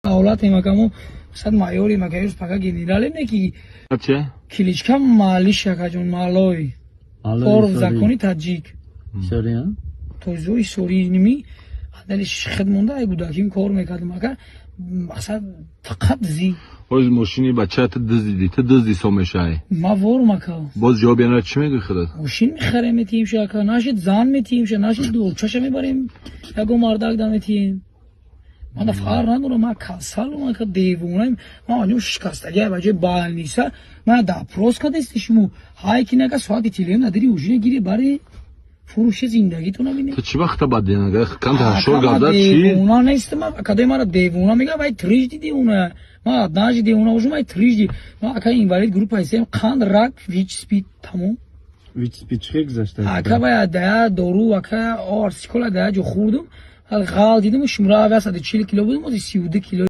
Давлатем, ака, мо сад майорем, ака, юз пака генералем, не ки. Че? Кличка Малыш, акаҷон, малой. Вор в законе таҷик. Тоҷои сори ними адали хид монда, ай гудаким кор мекардам, ака, мақсад фақат зи. Боз мошини бачаата дуздидӣ, ту дузд ҳисоб мешавӣ. Ма ворум, ака. Боз ҷавоб яна чӣ мегӯӣ худат? Мошин мехарем, метиҳем ша, ака, нашид зан метиҳем ша, нашид дурчаша мебарем, ягон мардак да метиҳем. Ман да фарқ надорам, ман касалам, ака, девонаем. Ман анҷо шикастагӣ ба ҷои больница ман допрос кардасти шумо. Ҳай ки нака соати телефон надири, ужина гири бари фурӯши зиндагитона бинед. Ту чӣ вақта бад камта ҳашор гарда чӣ? Девона нестам, акадаи мара девона мегӯям, вай трижды девона. Ман однажды девона бошам, вай трижды. Ман, ака, инвалид группа СМ, қанд, рак, ВИЧ, СПИД, тамом. ВИЧ, СПИД чӣ гузашта? Ака, вай дая дору, ака, арсикола дая ҷо хӯрдум, ғал дидим, шумра 140 кило будум, ози 32 кило.